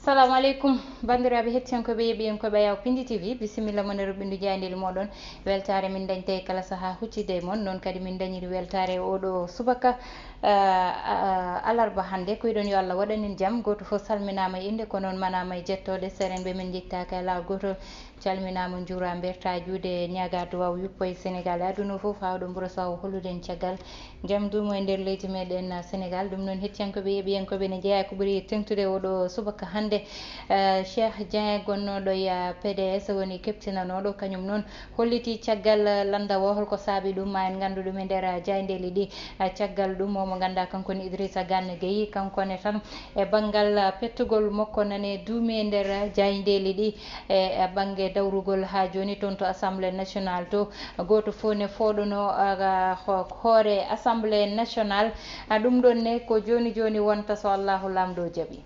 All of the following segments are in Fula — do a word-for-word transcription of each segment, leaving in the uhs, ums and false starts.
Assalamu aleykum, banndiraaɓe hettiyankooɓe, yeeɓiyankooɓe Ayaw Pindi T V, bisimilla mon e ruɓɓindu jaayndeeli mooɗon. Weltaare min dañta e kala sahaa huccitde e mon, noon kadi min dañiri weltaare e oɗo subaka, ah, ah, alarba hannde. Ko wiɗon yo Allah waɗan en jam, gooto fof salminaama e innde, ko noon manaama e jettooɗe, seerenɓe men njettaaka e laawol gootol. Calminaama, njuuraama, mbertaa juuɗe, ñaagaa duwaaw yuppo e Senegaal e aduna o fof, haa oɗo mburo sawo hollude en caggal jam duumo e nder leydi meɗen, ah, Senegaal. Ɗum noon, hettiyankooɓe, yeeɓiyankooɓe, ne jeyaa ko ɓuri teŋtude oɗo subaka hannde. Eh, Cheikh Dieng gonnooɗo e, ah, P D S woni keptinanooɗo, kañum noon holliti caggal, ah, lannda o, holko saabi ɗum, ma en nganndu ɗum e nder, ah, jaayndeeli ɗi. Ah, caggal ɗum, o mo ngannduɗaa kanko ne Idrissa Gana Gueye, kanko ne tan e banngal, ah, pettugol makko nane duumi e nder, ah, jaayndeeli ɗi. E, e bannge dawrugol haa jooni toon to Assemblée nationale to, gooto fof ne fooɗono, ah, ho-, hoore Assemblée nationale. Ah, ɗum ɗoon ne ko jooni jooni wonta so Allahu Laamɗo jaɓi.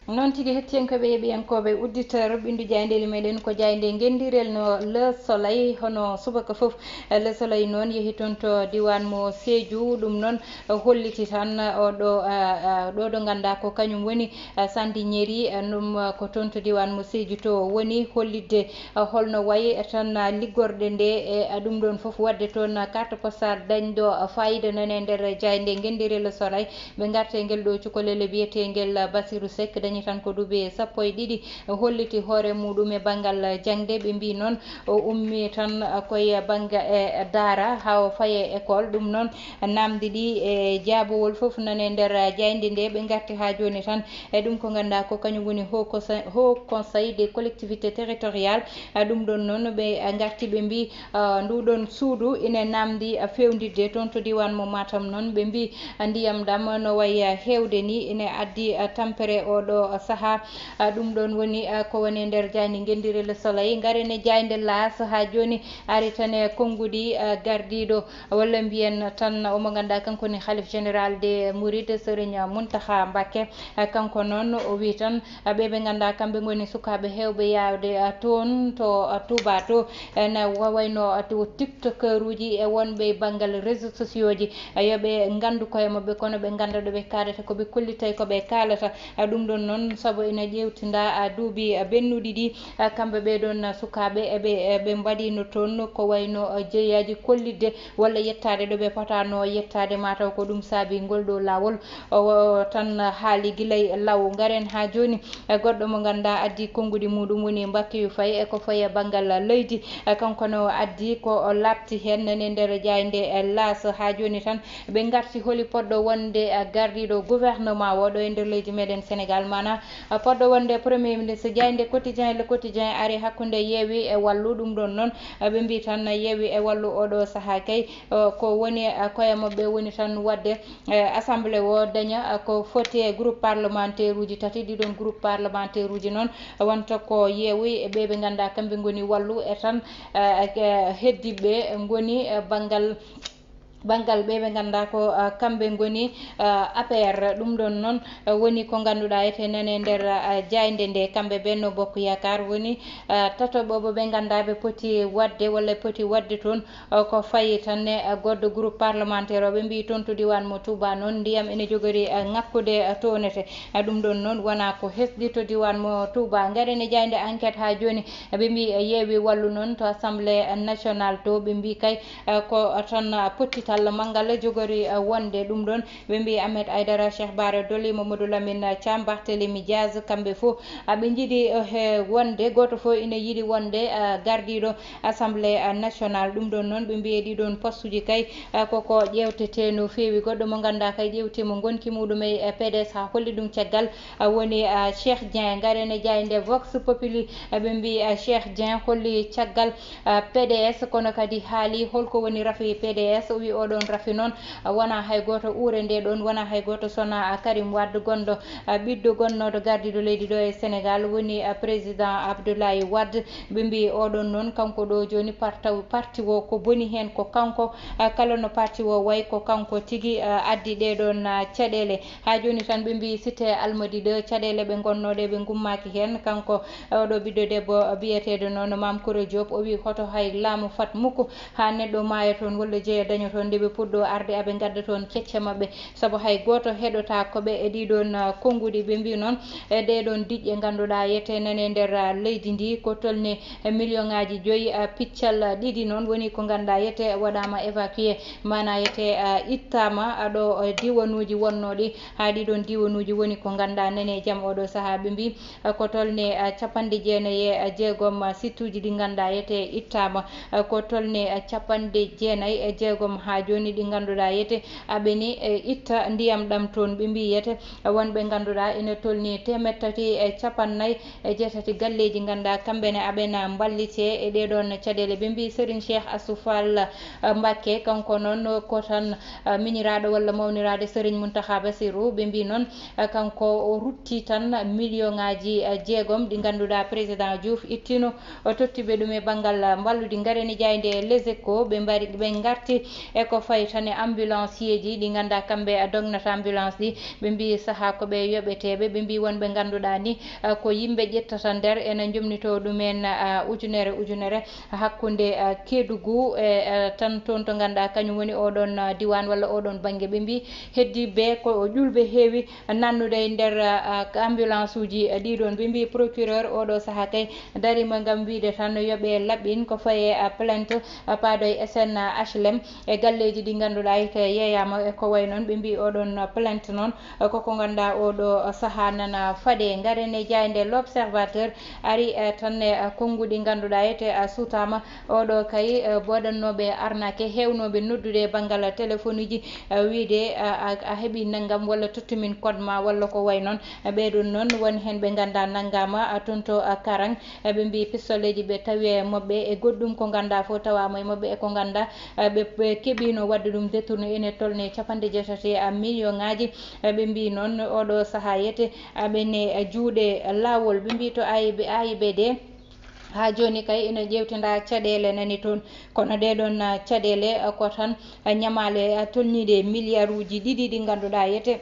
Noon tigi, hettiyankooɓe, yeeɓiyankooɓe, uddita ruɓɓindu jaayndeeli meɗen ko jaaynde ngenndirel no Le Soleil, hono subaka fof. Le Soleil noon yehi toon to diiwaan mo Sédhiou, ɗum noon holliti tan, o ɗo, ah, ah, ɗo ɗo ngannduɗaa ko kañum woni, ah, Sandi Ñeri, ah, ɗum, ah, ko toon to diiwaan mo Sédhiou to woni hollitde, ah, holno wayi tan, ah, liggorɗe nde e, ah, ɗum ɗoon fof waɗde toon, ah, carte postale dañɗo, ah, faayiida nane nder jaaynde ngenndirel Soleil. Ɓe ngarti e ngel ɗo cukalel biyeteengel, ah, Basirou Seck, dañi tan ko duuɓi sappo e ɗiɗi, holliti hoore muɗum e banngal jaŋde. Ɓe mbii noon o ummi tan koye bannge e daara haa o faye école. Ɗum noon, naamndi ɗi e jaabawol fof nane nder jaaynde nde. Ɓe ngarti haa jooni tan e ɗum ko ngannduɗaa ko kañum woni Haut Conseil, Haut Conseil des collectivités territoriales. Ɗum ɗoon noon ɓe ngarti ɓe mbii, ah, ndu ɗoon suudu ine naamndi, ah, feewnitde toon to diiwaan mo Matam noon. Ɓe mbii, ah, ndiyam ɗam no wayi, ah, heewde ni ine addi, ah, tampere oo ɗo, ah, sahaa. Ah, ɗum ɗoon woni, ah, ko woni e nder jaaynde ngenndirel Soleil. Ngaren e jaaynde L'As haa jooni, ari tan e konnguɗi, ah, gardiiɗo, walla mbiyen tan o mo ngannduɗaa kanko ni Khalif Général des Mourides, Serigne Mountakha Mbacké. Ah, kanko noon o wii tan, ah, ɓe ɓe ngannduɗaa kamɓe ngoni sukaaɓe heewɓe yahde, ah, toon to, ah, Touba to, ene wa-, wayno, ah, to TikTokeuruuji e wonɓe e banngal réseaux sociaux ji, ah, yo ɓe nganndu koye maɓɓe, kono ɓe ngannda ɗo ɓe kaalata, ko ɓe kollitay ko ɓe kaalata. Ah, ɗum ɗoon noon, sabu ina ƴeewtinda, ah, duuɓi, ah, ɓennuɗi ɗi, ah, kamɓe ɓee ɗoon, ah, sukaaɓe, eɓe, eɓe mbaɗino toon ko wayno, ah, jeyaaji kollitde walla yettaade ɗo ɓe potaano yettaade, mataw ko ɗum saabi ngol ɗo laawol. O tan haali gila e law. Ngaren haa jooni e goɗɗo mo ngannduɗaa addi konnguɗi muɗum woni Mbakiyu Faye e ko fayi e banngal leydi. E kanko ne o addi ko o laaɓti heen nani e nder jaaynde e L'As. Haa jooni tan ɓe ngarti holi poɗɗo wonde, e, gardiiɗo gouvernement o ɗo e nder leydi meɗen Senegaal, maanaa, e, poɗɗo wonde Premier Ministre. Jaaynde Quotidien, Le Quotidien ari hakkunde Yewwi e Wallu. Ɗum ɗoon noon, e, ɓe mbii tan Yewwi e Wallu oɗo sahaa kay, e, ko woni, e, koye maɓɓe woni tan waɗde, e, assemblée o daña, e, ko foti e groupe parlementaire uji tati. Ɗiɗon groupe parlementaire uji noon wonta ko Yewwi e ɓe ɓe ngannduɗaa kamɓe ngoni Wallu e tan, e, e, heddiɓe ngoni, e, banngal, banngal ɓe ɓe ngannduɗaa ko, e, kamɓe ngoni, e, A P R. Ɗum ɗoon noon, e, woni ko ngannduɗaa ete nane nder, e, jaaynde nde. Kamɓe Benno Bokk Yaakaar woni, e, tataɓo ɓe ngannduɗaa ɓe poti waɗde walla poti waɗde toon, o, ko fayi tan e, e, goɗɗo groupe parlementaire o. Ɓe mbii toon to diiwaan mo Touba noon, ndiyam ene jogori, e, ŋakkude, e, townete. E, ɗum ɗoon noon wonaa ko hesɗi to diiwaan mo Touba. Ngaren e jaaynde Enquête haa jooni, e, ɓe mbii, e, Yewwi Wallu noon to Assemblée nationale to, ɓe mbii kay, e, ko tan, e, pottital manngal jogori, e, wonde. Ɗum ɗoon ɓe mbii Ahmed Aidara, Cheikh Bara Dolly, Mamadou Lamine Thiam, Barthélémy Diaz, kamɓe fof, e, ɓe njiɗi, e, he wonde, gooto fof ina yiɗi wonde, e, gardiiɗo Assemblée, eh, nationale. Ɗum ɗoon noon, ɓe mbiyi ɗiɗoon postuji kay, eh, koko ƴeewtetee no feewi. Goɗɗo mo ngannduɗaa kay ƴeewtiima ngonki muɗum e, eh, P D S haa holli ɗum caggal, eh, woni, eh, Cheikh Dieng. Ngaren e jaaynde Vox Populi, eh, ɓe mbiyi, eh, Cheikh Dieng holli caggal, eh, P D S, kono kadi haali holko woni rafi P D S. O wi oɗoon rafi noon, eh, wonaa hay gooto uure nde ɗoon, wonaa hay gooto sona, eh, Karim Wade gonɗo, eh, ɓiɗɗo gonnooɗo gardiiɗo leydi ɗo e Senegaal, woni, eh, président Abdoulaye Wade. Ɓe mbii oɗon noon, kanko ɗo jooni parti, parti o ko boni heen ko kanko, ah, kala no parti o wayi ko kanko tigi, ah, addi ɗee ɗoon, ah, caɗeele. Haa jooni tan ɓe mbii Cité Almadies ɗo caɗeele ɓe ngonnoo ɗe ɓe ngummaaki heen. Kanko, ah, oɗo ɓiɗɗo debbo, ah, biyeteeɗo noon Mame Koura Diop, o wii hoto hay laamu fat mukko haa neɗɗo maaya toon walla jeya daña toon. nde ɓe puɗɗo arde aɓe ngadda toon kecce maɓɓe, sabu hay gooto heɗotaako ɓe e ɗii ɗoon, ah, konnguɗi. Ɓe mbii noon, e ɗee ɗoon diƴƴe ngannduɗaa yete nane nder, ah, leydi ndi, ko tolni e million ŋaaji joyi, ah, piccal, ah, ɗiɗi noon woni ko ngannduɗaa yete waɗaama évacué, maanaa yete, ah, ittaama, ah, ɗo, eh, diwanuuji wonnooɗi, haa ɗii ɗoon diwanuuji woni ko ngannduɗaa nane jam oɗo sahaa. Ɓe mbii, eh, ko tolni, eh, capanɗe jeenayi e jeegom, ah, sittuuji ɗi ngannduɗaa yete ittaama, eh, ko tolni, eh, capanɗe jeenayi e jeegom haa jooni ɗi ngannduɗaa yete aɓeni, eh, itta ndiyam ɗam toon. Ɓe mbii yete, eh, wonɓe ngannduɗaa ina tolni teemeɗɗe tati e capannayyi e jeetati galleeji ngannduɗaa kamɓe ne aɓena mballite e ɗee ɗoon caɗeele. Ɓe mbii Serigne Cheikh Assou Fall, eh, Mbacké, kanko noon ko tan, eh, miñiraaɗo walla mawniraaɗo Serigne Mountakha Bassirou. Ɓe mbii noon, eh, kanko o rutti tan million ŋaaji, eh, jeegom ɗi ngannduɗaa président Diouf ittino, o totti ɓe ɗum e banngal, eh, mballudi. Ngareni jaaynde Les Échos, ɓe mbari, ɓe ngarti e ko fayi tan e ambulancier ji ɗi ngannduɗaa kamɓe, eh, dognata ambulance ɗi. Ɓe mbii sahaa ko ɓe yoɓeteeɓe, ɓe mbii wonɓe ngannduɗaa ni, eh, ko yimɓe ƴettata nder ena njomnitoo ɗumen, eh, ujunere ujunere. Hakkunde, eh, Kédougou e, eh, tan toon to ngannduɗaa kañum woni oɗon, eh, diwaan walla oɗon bannge. Ɓe mbii heddiiɓe ko ƴulɓe heewi nannude e nder, eh, ambulance uji, eh, ɗii ɗoon. Ɓe mbii procureur oɗo sahaa kay dariima ngam wiyde tan yo ɓe laɓɓin ko faye, eh, plainte, eh, paaɗo e S N H L M e galleeji ɗi ngannduɗaa ete yeeyaama e ko wayi noon. Ɓe mbii oɗon plainte noon, eh, koko ngannduɗaa oɗo sahaa nana faɗe. Ngaren e jaaynde L'Observateur. Ari, eh, tan e, eh, konnguɗi ngannduɗaa ete, eh, suutaama. Oɗo kay, eh, waɗannooɓe arnaque, heewnooɓe noddude e banngal telefonuuji, eh, wiyde, eh, a, a heɓi nanngam walla tottu min code ma walla ko wayi noon. Eh, ɓee ɗoon noon won heen ɓe ngannduɗaa nanngaama, eh, toon to, eh, Karang. Eh, ɓe mbii pistoleeji ɓe tawi e maɓɓe e goɗɗum ko ngannduɗaa fof tawaama e maɓɓe e ko ngannduɗaa, eh, ɓe, ɓe keɓiino waɗde ɗum détourné ene tolni capanɗe jeetati million ŋaaji. Eh, ɓe mbii noon oɗo sahaa yete aɓene juuɗe laawol. Ɓe mbii to A I B, A I B D, haa jooni kay ina ƴeewtindaa caɗeele nani toon. Kono ɗee ɗoon, ah, caɗeele, ah, ko tan, ah, ñamaale, ah, tolniiɗe milliard uji ɗiɗi ɗi ngannduɗaa yete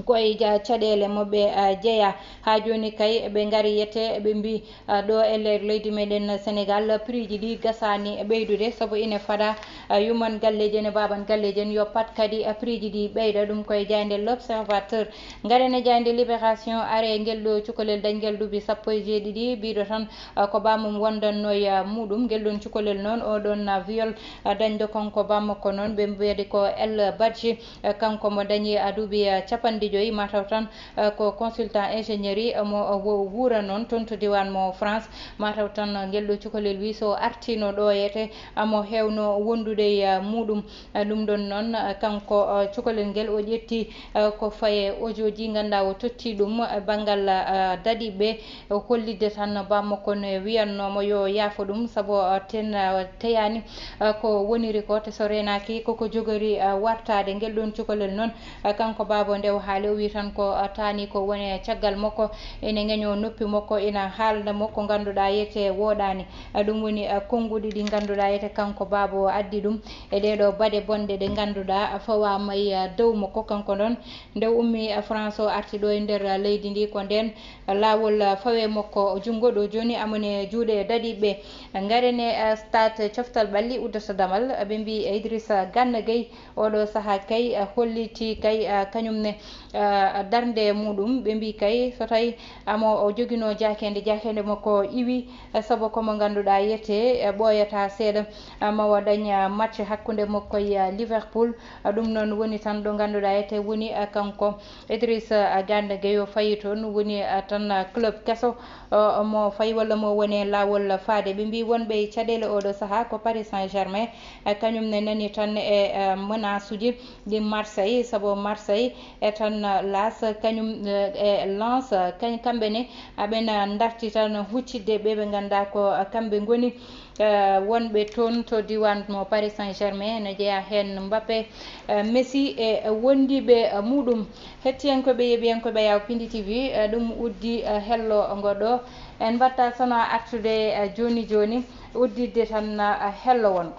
ko e ja-, caɗeele mo ɓe, ah, jeyaa. Haa jooni kay ɓe ngari yete, ɓe mbii, ah, ɗo e nder leydi meɗen Senegal, prix ji ɗi gasaani ɓeydude, sabu ina fadaa, ah, yuman galleeji en e baaban galleeji en yo pat kadi, ah, prix ji ɗi ɓeyda. Ɗum ko e jaaynde L'Observateur. Ngaren e jaaynde Libération, are ngel ɗo cukalel dañgel duuɓi sappo e jeeɗiɗi, biiɗo tan, ah, ko bammum wondannoo e, ah, muuɗum. Ngel ɗoon cukalel noon, oo ɗoon, ah, viol, ah, dañɗo kanko bammakko noon, ɓe mbiyata ko El Badji, ah, kanko mo dañi, ah, duuɓi, ah, capanɗe joyi, mataw tan, ah, ko consultant ingénierie, ah, mo, ah, wo-, wuura noon toon to diwaan mo France. Mataw tan, ah, ngel ɗo cukalel wii so artiino ɗo yete, ah, mo heewno wondude e, ah, muuɗum. Ah, ɗum ɗoon noon, ah, kanko, ah, cukalel ngel o ƴetti, ah, ko faye audio ji ngannduɗaa o totti ɗum, ah, banngal, ah, daɗiiɓe, o hollitde tan bammakko no wiyannoo mo yo yaafo ɗum, sabu, ah, ten, ah, teyaani, ah, ko woniri ko, te so reenaaki koko jogori, ah, wartaade. Ngel ɗoon cukalel noon, ah, kanko baaba o nde o haali, o wii tan ko, ah, taani ko woni caggal makko, ene ŋeñoo noppi makko, ina haalda mo ko ngannduɗaa yete wooɗaani. Ah, ɗum woni, ah, konnguɗi ɗi ngannduɗaa yete kanko baaba o addi ɗum e ɗee ɗo baɗe bonɗe ɗe ngannduɗaa fawaama e, ah, dow makko. Kanko noon, nde o ummii, ah, France o arti ɗo e nder, ah, leydi ndi, ko ndeen, ah, laawol, ah, fawe makko junngo ɗo jooni amone juuɗe daɗiiɓe. Ngaren e, ah, Stade, coftal ɓalli uddata damal, ah, ɓe mbii Idrissa Gana Gueye, oɗo sahaa kay, ah, hollitii kay, ah, kañum ne, ah, darnde muuɗum. Ɓe mbii kay so tawi amo o joginoo jaakeende, jaakeende makko iwi, ah, sabu ko mo ngannduɗaa yete, ah, ɓooyataa seeɗa, ah, ma o dañ, ah, match hakkunde makko e, ah, Liverpool. Ah, ɗum noon woni tan ɗo ngannduɗaa yete woni, ah, kanko Idrissa, ah, Gana Gueye o fayi toon, woni, ah, tan, ah, club keso, ah, mo fayi walla mo woni e laawol faade. Ɓe mbii wonɓe e caɗeele oɗo sahaa ko Paris Saint-Germain, ah, kañum ne nani tan e, ah, menace uji ɗi Marseille, sabu Marseille e tan, ah, Las kañum, eh, e Lens, ah, kañ-, kamɓe ne aɓena ndarti tan huccidde ɓe ɓe ngannduɗaa ko, ah, kamɓe ngoni, eh, wonɓe toon to diwaan mo Paris Saint-Germain, ene jeyaa heen Mbappé, eh, Messi e wondiiɓe, eh, muuɗum. Hettiyankooɓe, yeeɓiyankooɓe Yaw Pindi T V, eh, ɗum uddi, eh, hello ngo ɗo. En mbaɗta sona artude, eh, jooni jooni, udditde tan, eh, hello wongo.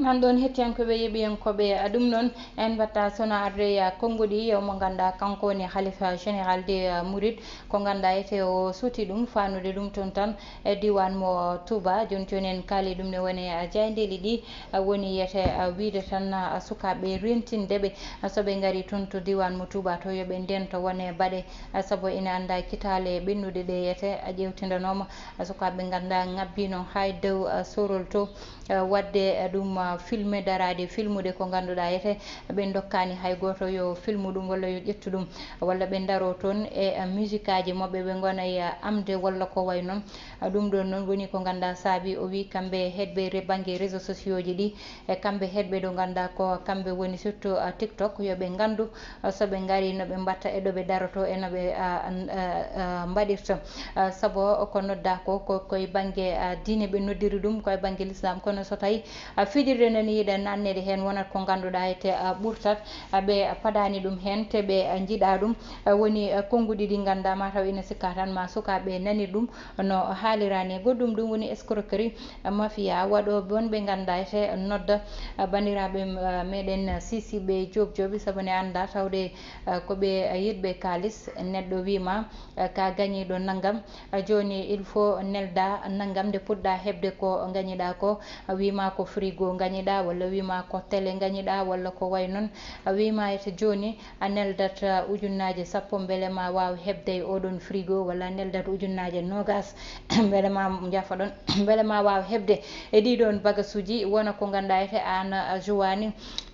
Hanɗon hettiyankoɓe yeɓiyankoɓe, a ɗum noon en mbatta sona arde, a, konnguɗi, o mo ngannduɗaa kanko woni Khalifa Général de, a, Mouride. Ko ngannduɗaa ete o suuti ɗum, faanude ɗum toon tan e diiwaan mo Touba. Jooni jooni en kaali ɗum ne woni, a, jaayndeeji ɗi, a, woni yete, a, wiyde tan, a, sukaaɓe rentindeɓe, a, so ɓe ngari toon to diiwaan mo Touba to yo ɓe ndento wone baɗe, a, sabu ina anndaa kitaale ɓennuɗe ɗe yete, a, ƴeewtindanooma, a, sukaaɓe ngannduɗaa ŋabbiino haa e dow, a, sorol to. Eh, waɗde, eh, ɗum, ah, filme, daraade filmude ko ngannduɗaa ete ɓe ndokkaani hay gooto yo filmu ɗum walla yo ƴettu ɗum, walla ɓe ndaro toon e, eh, musique aji maɓɓe, ɓe ngona e, eh, amde walla ko wayi noon. Ah, ɗum ɗoon noon woni ko ngannduɗaa saabi o wi kamɓe heɗɓe re-, bannge réseaux sociaux ji ɗi, e kamɓe heɗɓe ɗo ngannduɗaa ko kamɓe woni surtout, ah, TikTok, yo ɓe nganndu, ah, so ɓe ngari no ɓe mbatta e ɗo ɓe daroto e no ɓe, ah, an-, ah, ah, mbaɗirta. Ah, sabu ko noddaa ko, ko koye bannge, ah, diine ɓe noddiri ɗum, koye bannge l'islam. Kono so tawi, ah, fijirde nani yiɗa nanneede heen, wonat ko ngannduɗaa ete, ah, ɓurtat, ah, ɓe padaani ɗum heen, te ɓe, ah, njiɗaa ɗum. Ah, woni, ah, konnguɗi ɗi ngannduɗaa ma taw ina sikka tan ma sukaaɓe nanir ɗum no haaliraani. Goɗɗum ɗum woni escroquerie, ah, mafia, waɗo bonɓe ngannduɗaa ete nodda, ah, banndiraaɓe, ah, meɗen, ah, sisiɓe joop jooɓi, sabu ne anndaa tawde, ah, ko ɓe, ah, yiɗɓe kaalis. Neɗɗo wii ma, eh, ka gañiiɗo nanngam, eh, jooni il faut nelda nanngam nde puɗɗa heɓde ko gañiɗa ko, eh, wii ma ko frigo gañiɗa, walla wii ma ko télé gañiɗa, walla ko way noon, eh, wii ma ete jooni a neldat, eh, ujunnaaje sappo mbele ma waaw heɓde e oɗon frigo, walla a neldat ujunnaaje noogas mbele ma, njafoɗon, mbele ma waaw heɓde e ɗiɗon bagasuuji, wona ko ngannduɗaa ete aan, eh, jowaani.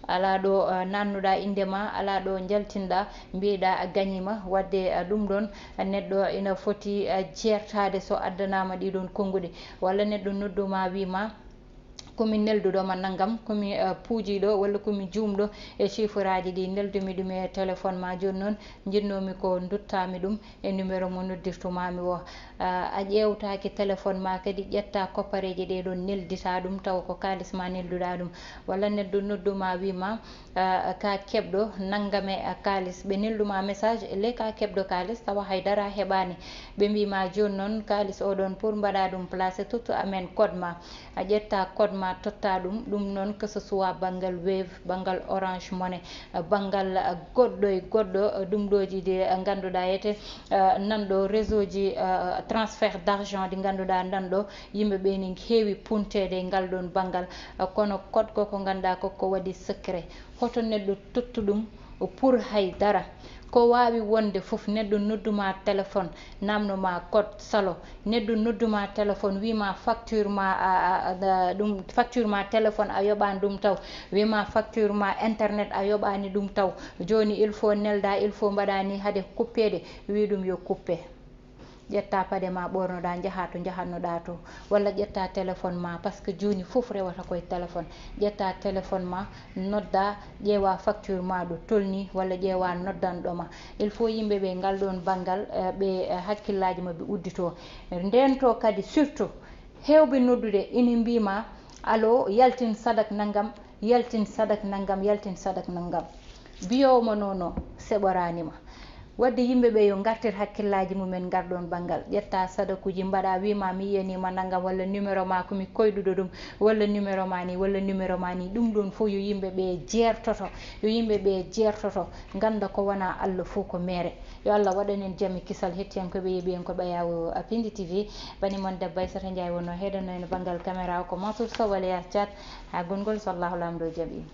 Alaa ɗo, eh, naatnuɗaa innde ma, alaa ɗo njaltinɗaa, mbiyeɗaa a gañiima. Waɗde, eh, ɗum ɗoon, eh, neɗɗo ina foti, eh, jeertaade so addanaama ɗiɗoon konnguɗi. Walla neɗɗo noddu ma, wii ma, ko mi nelduɗo ma nanngam, ko mi, eh, puujiiɗo, walla ko mi juumɗo e chiffreaaji ɗi, neldumi ɗum e téléphone ma. Jooni noon, njiɗnoomi ko nduttaa mi ɗum e numéro mo noddirtu maa mi o. Ah, a ƴeewtaaki téléphone ma kadi, ƴetta koppareeje ɗe ɗoon, nelditaa ɗum, tawa ko kaalis ma nelduɗaa ɗum. Walla neɗɗo noddu ma, wii ma, ah, ka keɓɗo nanngam e, ah, kaalis. Ɓe neldu ma message, le ka keɓɗo kaalis, tawa hay dara a heɓaani. Ɓe mbii ma, jooni noon, kaalis o ɗoon, pour mbaɗa ɗum placé, tottu amen code ma. A ƴetta code ma, totta ɗum. Ɗum noon, que ce soit banngal Wave, banngal Orange Money, banngal, ah, goɗɗo e goɗɗo, ah, ɗum ɗooji de, ah, ngannduɗaa ete, ah, nan ɗo réseau ji, ah, transfert d'argent ɗi ngannduɗaa nan ɗo, yimɓe ɓe ne heewi punteede e ngal ɗoon banngal. Ah, kono code ko, ko ngannduɗaa ko, ko waɗi secret. Hoto neɗɗo tottu ɗum pour hay dara. Ko waawi wonde fof, neɗɗo noddu ma téléphone, namno ma code salo, neɗɗo noddu ma téléphone, wii ma facture ma, a, a, a, ɗum, facture ma téléphone a yoɓaani ɗum taw, wii ma facture ma internet a yoɓaani ɗum taw. Jooni il faut nelda, il faut mbaɗa ni hade kuppeede, wii ɗum yo kuppe. Ƴetta paɗe ma ɓoornoɗa, njaha to njahatnoɗa to, walla ƴetta téléphone ma, parce que jooni fof rewata koye téléphone. Ƴetta téléphone ma, nodda, ƴeewa facture ma ɗo tolni, walla ƴeewa noddanɗo ma. Il faut yimɓe ɓe ngal ɗon banngal, eh, ɓe, eh, hakkillaji maɓɓe uddito. Nden to kadi surtout, heewɓe noddude ina mbii ma, allo, yaltin sadak nanngam, yaltin sadak nanngam, yaltin sadak nanngam. Mbiyoowo ma noon o seɓoraani ma. Waɗde yimɓe ɓe yo ngartir hakkillaji mumen ngal ɗon banngal. Ƴetta sadakuji mbaɗa, wii ma mi yiyanii ma nanngam, walla numéro ma ko mi koyɗuɗo ɗum, walla numéro ma ni, walla numéro ma ni. Ɗum ɗon fof yo yimɓe ɓe jeertoto, yo yimɓe ɓe jeertoto, ngannda ko wona Allah fof ko meere. Yo Allah waɗan en jam e kisal, hettiyankoɓe, yeeɓiyankoɓe Ayaw Pindi T V. Bani mon debbo Aissata Ndiaye wonno heedanno en banngal caméra o, ko Mansour Sow, Waleya Thiat. Haa gonngol so Allahu Laamɗo jaɓi.